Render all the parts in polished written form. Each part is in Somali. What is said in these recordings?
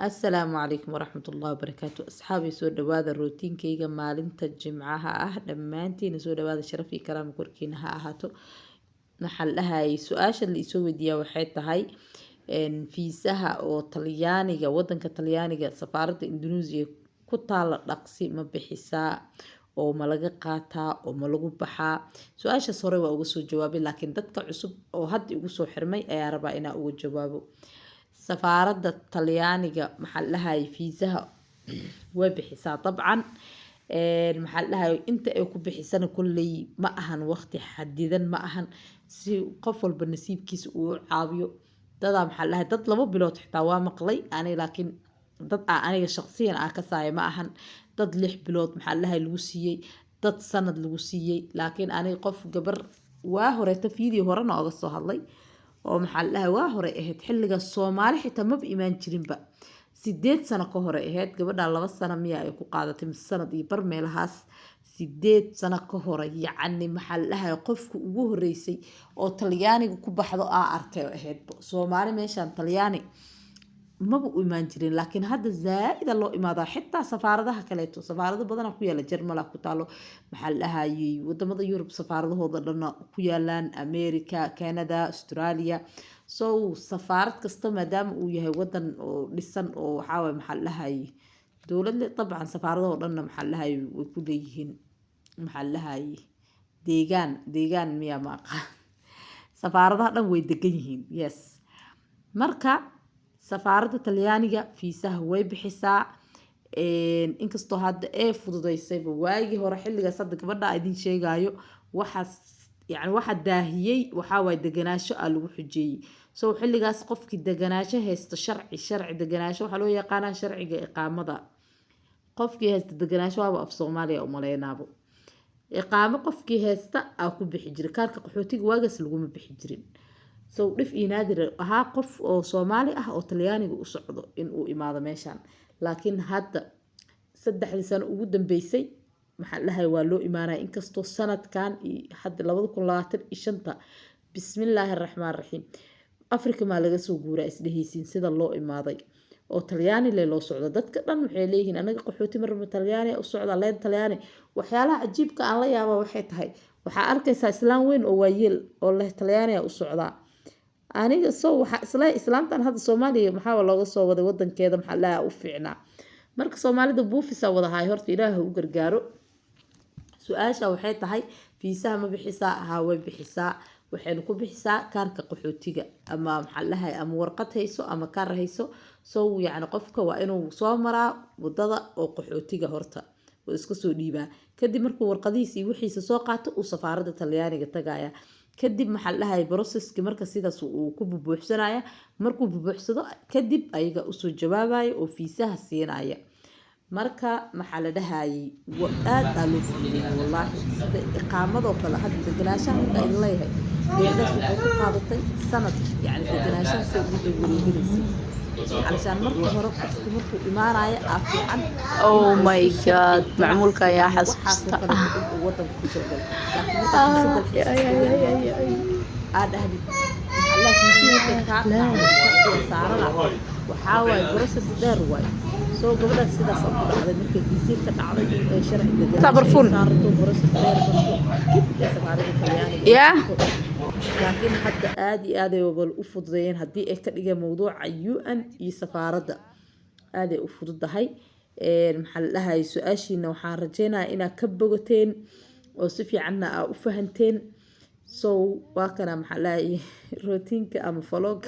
Asalaamu calaykum waraxmatullahi wabarakaatu. Asxaabi, soo dhawaada. Routine-kayga maalinta Jimcaha ah, dhammaantiina soo dhawaada. Sharaf iyo karaama korkiina ha ahaato. Maxaa la dhahayay? Su-aasha la isoo weydiiyaa waxay tahay fiisaha oo Talyaaniga, wadanka Talyaaniga, safaaradda Indonesia ku taala dhaqsi ma bixisaa oo ma laga qaataa oo ma lagu baxaa? Su-aashaas hore waa uga soo jawaabay, laakiin dadka cusub oo hadda igu soo xirmay ayaa rabaa inaa uga jawaabo. Safaaradda Talyaaniga, maxaa la dhahayay, fiisaha way bixisaa dabcan. Maxaa la dhahayay, inta ay ku bixisana kolley ma ahan waqti xadidan, ma ahan si qof walba nasiibkiisa uu u caawiyo. Dadaa, maxaa la dhahay, dad 2 bilood xitaa waa maqlay ani, laakiin dad aa aniga shaqsiyan aa kasaaya ma ahan. Dad 6 bilood, maxaa la dhahay, lagu siiyey, dad sanad lagu siiyey, laakiin aniga qof gabar waa horeeta video horena oga soo hadlay oo, maxaa la dhahay, waa hore ahayd, xilliga Soomaali xitaa maba imaan jirinba, 8 sano ka hore ahayd. Gabadha 2 sano miya ay ku qaadatay mise sanad iyo bar meelahaas, 8 sano ka hore. Yacni, maxaa la dhahay, qofka ugu horeysay oo Talyaaniga ku baxdo aa arkay oo ahayd. Soomaali meeshaan Talyaani maba u imaan jirin, laakiin hadda zaa-ida loo imaadaa, xitaa safaaradaha kaleeto. Safaarado badana ku yaala, Jarmala ku taalo, maxaa la dhahayay, wadamada Yurub safaaradahooda dhanna ku yaalaan, America, Canada, Australia. So safaarad kasta, maadaama uu yahay wadan oo dhisan oo waxaawaye, maxaa la dhahayay, dowlad le, dabcan safaaradahoo dhanna, maxaa la dhahayay, way ku leeyihiin, maxaa la dhahayay, deegaan, deegaan miya, ma aqaan, safaaradaha dhan way degan yihiin. Yes, marka safaaradda Talyaaniga fiisaha way bixisaa, inkastoo hadda ee fududeysayba. Waagii hore, xilligaas hadda gabadha idin sheegayo, waxaas yani waxa daahiyey waxaa waaye deganaasho aa lagu xujeeyey. So xilligaas qofkii deganaasho haysto, sharci deganaasho waxaa loo yaqaanaa sharciga iqaamada. Qofkii haysta deganaasho, waaba af Soomaaliya umaleynaabo, iqaamo qofkii haysta aa ku bixi jiray. Kaarka qaxootiga waagaas laguma bixi jirin. So dhif iyo naadir ahaa qof oo Soomaali ah oo Talyaaniga u socdo in uu imaado meeshan, laakiin hadda 3dii sano ugu dambeysay, maxaa dhahay, waa loo imaanaya, inkastoo sanadkan iyo hadda 2025-ta, bismillaahi raxmaan raxiim, Africa maa laga soo guuraa isdhehaysiin sida loo imaaday oo Talyaani le loo socdo. Dadka dhan waxay leeyihiin, "Anaga qaxooti marba Talyaani u socda leen Talyaani." Waxyaalaha cajiibka aan la yaaba waxay tahay, waxaa arkaysaa islaan weyn oo waayeel oo leh, "Talyaaniga u socdaa aniga." So waxaa isla islaamtan hadda Soomaaliya maxaa looga soo waday? Wadankeeda, maxaa lahaa, u fiicnaa. Marka Soomaalida buufisaa wadahaay, horta Ilaaha u gargaaro. Su-aasha waxay tahay, fiisaha ma bixisaa? Haa, way bixisaa. Waxayna ku bixisaa kaarka qaxootiga ama, maxaa la dhahay, ama warqad hayso ama kaar hayso. So yacni qofka waa inuu soo maraa wadada oo qaxootiga horta oo iska soo dhiibaa. Kadib markuu warqadihiisa iyo wixiisa soo qaato, uu safaaradda Talyaaniga tagaya. Kadib, maxaa la dhahay, process-ki marka sidaas uu ku bubuuxsanaya. Markuu bubuuxsado kadib, ayaga usoo jawaabaya oo fiisaha siinaya. Marka, maxaa la dhahayay, aad aa loo fududeeyay wallaahi, sida iqaamadoo kale. Hadda deganaanshaha markaa idin leeyahay, gabadhaas waxay ku qaadatay sanad, yacni deganaanshaha say ugu dhow wareeganaysay, calashaan marka hore qofku markuu imaanayo aa fiican. Oh my God, macmuulka ayaa waxaasoo xasuusta. kaleeto inuu wadanka kusoo galo, laakiin markaa fiisa dalxiis iskaga imaatid, aa dhahdid, maxaa la, fiisihii markay kaa dhacdo, sharciga saarana waxaa waaye process dheer waaye. Soo gabadhaas sidaas oo ku dhacday, markay fiisihii ka dhacday, in ay sharci deganaansho ay Sabarfun. saarto, process dheer marto, kadib ee safaaradda Talyaaniga ay tagto. Laakiin hadda aada iyo aad ay wabal u fududeeyeen. Haddii ay ka dhigeen mowduuca UN iyo safaaradda, aaday u fududahay. Maxaa la dhahay, su-aashiina waxaan rajeynayaa inaad ka bogateen oo si fiicanna aa u fahanteen. So waa kana, maxaa la dhahay, routine-ka ama vlog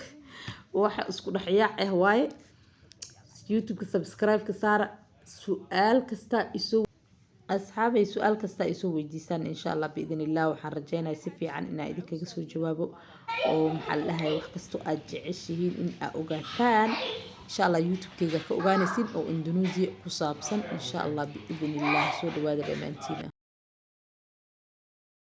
waxa isku dhexyaac ah waaye. YouTube-ka subscribe-ka saara. Su-aal kasta isoo, asxaabay, su-aal kasta isoo weydiisaan, insha Allah biidn illah, waxaan rajeynayaa si fiican inaan idinkaga soo jawaabo oo, maxaa la dhahay, wax kastoo aad jeceshihiin in aa ogaataan, insha Allah YouTube-kayga ka ogaanaysin oo Indonesia ku saabsan, insha Allah biidn illah. Soo dhawaada dhammaantiina.